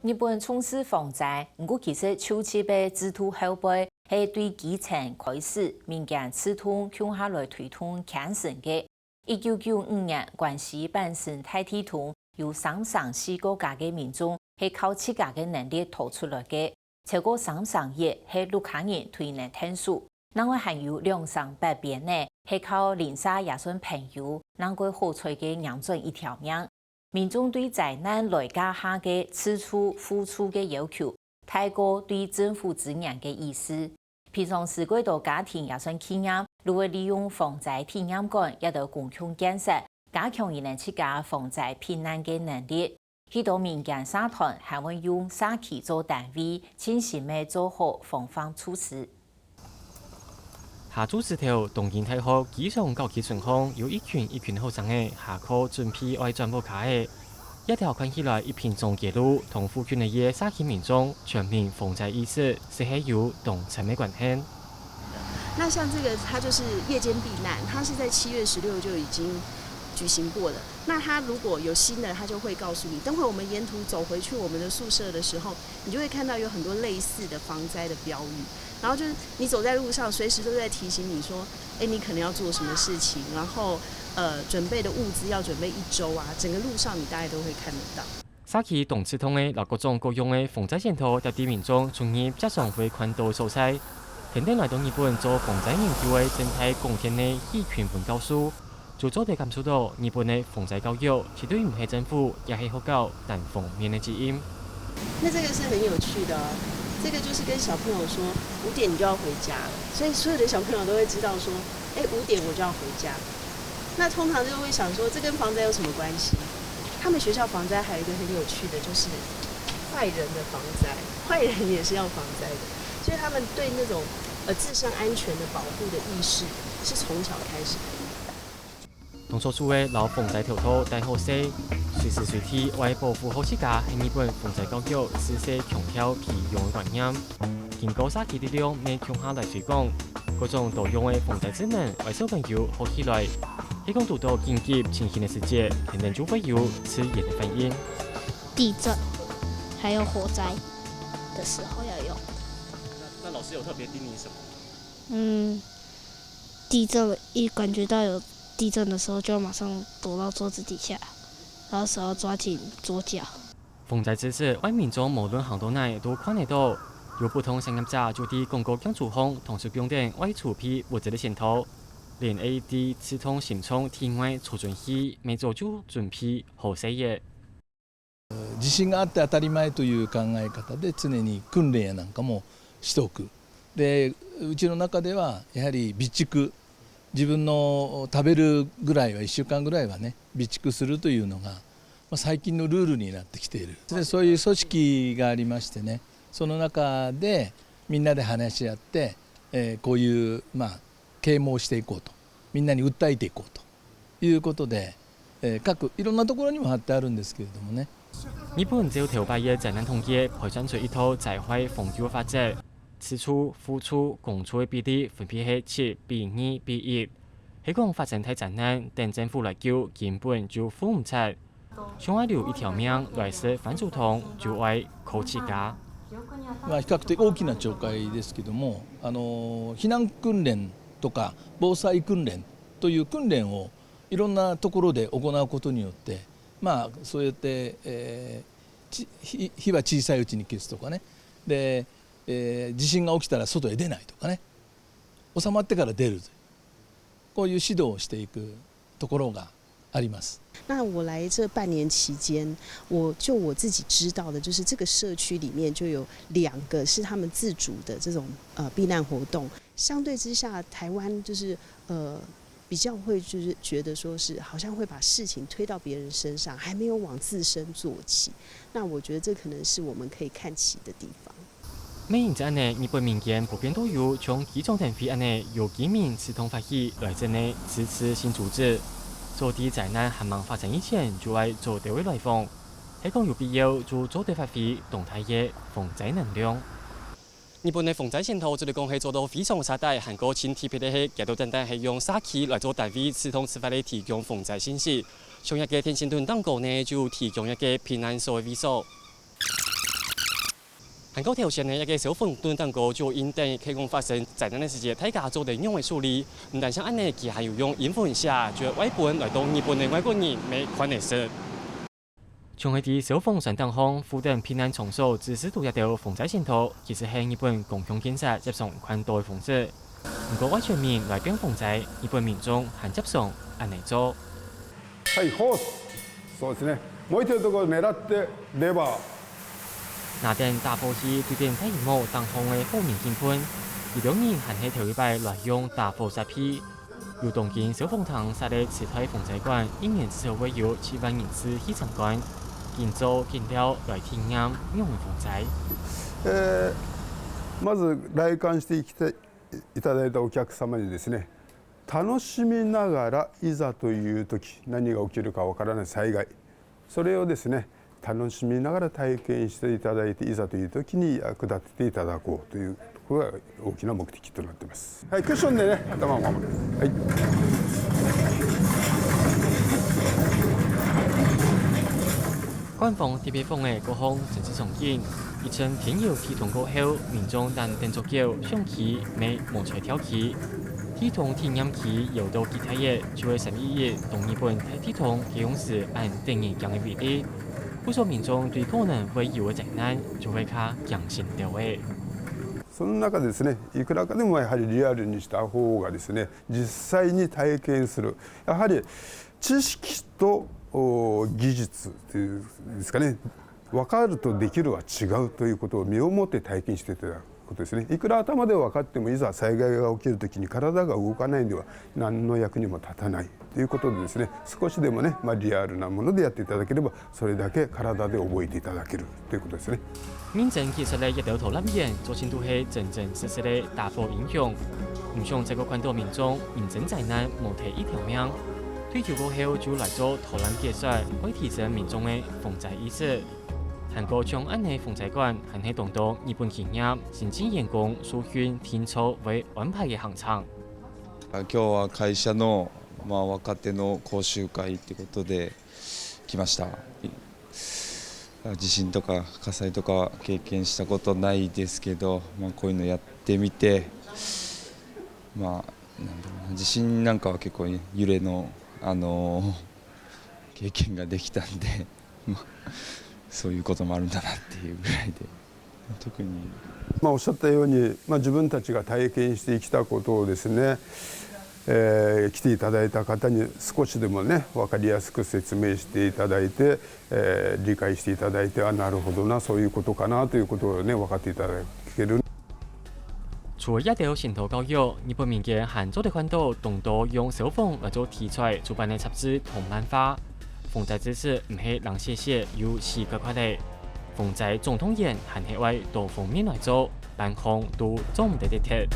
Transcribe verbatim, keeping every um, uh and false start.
日本重視防災，毋過其實舊疾个制度後背係對基層開始，民間自動共下來推動健身个。一九九五年，關西阪神大地動，有三成四个家个民眾係靠自家个能力逃出來个，超過三成一係屋下人推等𢯭手，另外還有兩成八邊仔係靠鄰舍也算朋友，能夠好彩个贏轉一條命。 民眾對災難來加下个自助、互助个要求，大過對政府資源个意思。平常時，幾多家庭也算企業，就會利用防災體驗館，也得公共建設，加強佢等自家防災避難个能力。許多民間社團還會用社區做單位，盡心个做好防範措施。 下晝時頭，東京大學機場校區脣項有一群一群後生仔下課準備愛轉屋下仔。這條看起來一片長街路，同附近个社區民眾全民防災意識，實係有當深个關係。那像這個，它就是夜間避難，它是在七月十六就已經舉行過了。那它如果有新的，它就會告訴你。等會我們沿途走回去我們的宿舍的時候，你就會看到有很多類似的防災的標語。 然後就是你走在路上，隨時都在提醒你說，哎，你可能要做什麼事情，然後呃，準備的物資要準備一週啊，整個路上你大概都會看得到。社區當自動个摎各種各樣个防災線頭貼在民眾出入輒常會看到个所在。跈等來到日本做防災研究个成大廣電个許群文教授， 就做得感受到日本个防災教育絕對毋係政府也係學校單方面个指引。那這個是很有趣的哦，這個就是跟小朋友說五點你就要回家了，所以所有的小朋友都會知道說，哎，五點我就要回家。那通常就會想說，這跟防災有什麼關係？他們學校防災還有一個很有趣的，就是壞人的防災，壞人也是要防災的，所以他們對那種呃自身安全的保護的意識是從小開始培養。 當初就會摎防災頭套戴好勢，隨時隨地愛保護好自家，係日本防災教育時時強調培養个觀念。經過社區力量个共下來推廣，各種多樣个防災智能，為小朋友學起來。係講堵到緊急情形个時節，跈等就會有自然个反應。地震，還有火災的時候要用。那老師有特別叮嚀什麼？嗯，地震一感覺到有地震的時候，就要馬上躲到桌子底下，然後手要抓緊桌角。防災知識，愛民眾無論行到哪都看得到。有不同產業者就在廣告鏡頭項同時講等愛儲備物資个線頭，連A E D自動心臟體外儲存器，乜早就準備好勢个。 地震があって当たり前という考え方で常に訓練やなんかもしておく。で、うちの中ではやはり備蓄、自分の食べるぐらいは、いっしゅうかんぐらいはね、備蓄するというのが、まあ、最近のルールになってきている。で、そういう組織がありましてね、その中でみんなで話し合って、えーこういう、まあ、啓蒙していこうと、みんなに訴えていこうということで、えー各いろんなところにも貼ってあるんですけれどもね。 日本照頭擺个災難統計，推算出一套災害防禦法則，自助、互助、公助个比例分別係七比二比一。係講發生大災難，等政府來救，根本就赴毋掣。想愛留一條命來食番薯湯，就愛靠自家。まあ、比較的大きな町会ですけども、あの避難訓練とか防災訓練という訓練をいろんなところで行うことによって、まあ、そうやって、えーち火火は小さいうちに消すとかね、で、えー地震が起きたら外へ出ないとかね、収まってから出るという、こういう指導をしていくところがあります。那我来这半年期间，我就我自己知道的，就是这个社区里面就有两个是他们自主的这种呃避难活动。相对之下，台湾就是呃比较会就是觉得说是好像会把事情推到别人身上，还没有往自身做起。那我觉得这可能是我们可以看齐的地方。 乜因為恁仔，日本民間普遍都有像機場燈會恁仔，由居民自動發起來整个自治性組織，做得災難還吂發生以前就愛做兜仔來防，係講有必要就做得發揮當大个防災能量。日本个防災線頭做得講係做到非常徹底，還過盡特別个係，佢兜單單係用社區來做單位，自動自發个提供防災信息。像一个電線頂頂高呢，就提供一个避難所个位所。還過頭先呢，一個消防隊當高就應等，係講發生災難个時節，大家做得仰般處理。毋單淨恁呢，佢還有用英文寫，就愛分來到日本个外國人乜看得識。像係在消防船頂項負責避難場所指示到這兜防災線頭，其實係日本公共建設接上看到个方式。毋過愛全民來拚防災，日本民眾還接上恁呢做。 はい、ホース。そうですね。燃えてるところを狙ってレバー。拿等打火機對等大螢幕頂項个火源緊噴，有兜人還係頭一擺來用打火設備。有東京消防廳設个自動防災管，一年至少會有七萬人次去參觀，緊做緊尞來體驗仰般防災。えーまず来館してきていただいたお客様にですね、 楽しみながら、いざという時、何が起きるかわからない災害、それをですね、楽しみながら体験していただいて、いざという時に役立てていただこうという、これが大きな目的となっています。はい、クッションでね、頭を守る。はい。官方特別放个各項政治場景，一陣天搖地動過後，民眾等等著噭、相機，乜無才調起。地動體驗區搖到幾大个，就係三一一東日本大地動該央時恁得人驚个威力。故所民眾對可能會有个災難，就會較驚心兜仔。その中でですね、いくらかでもやはりリアルにした方がですね、実際に体験する、やはり知識と技術というんですかね、分かるとできるは違うということを身をもって体験していただくことですね。いくら頭で分かっても、いざ災害が起きるときに体が動かないんでは何の役にも立たないということでですね、少しでもね、まあ、リアルなものでやっていただければ、それだけ体で覚えていただけるということですね。認真技術个一兜導覽員，做盡都係真真實實个打火英雄。毋想再過看到民眾因真災難無忒一條命。退休過後就來做導覽解說，會提升民眾个防災意識。還過像恁呢防災館，還係當多日本企業、新進員工受訓、定著會安排个行程。今日は会社の、まあ、若手の講習会ってことで来ました。地震とか火災とかは経験したことないですけど、まあ、こういうのやってみて、まあ、なんだろうな、地震なんかは結構、ね、揺れの、あのー、経験ができたんで、まあ、そういうこともあるんだなっていうぐらいで、特に。まあ、おっしゃったように、まあ、自分たちが体験してきたことをですね、えー来ていただいた方に少しでもね、分かりやすく説明していただいて、えー理解していただいて、あ、なるほどな、そういうことかなということをね、分かっていただける。除了這兜先導教育，日本民間還做得看到當多用消防來做題材出版个雜誌同漫畫。防災知識毋係冷血血又死快快个，防災總動員還係愛多方面來做，單項都做毋得忒忒。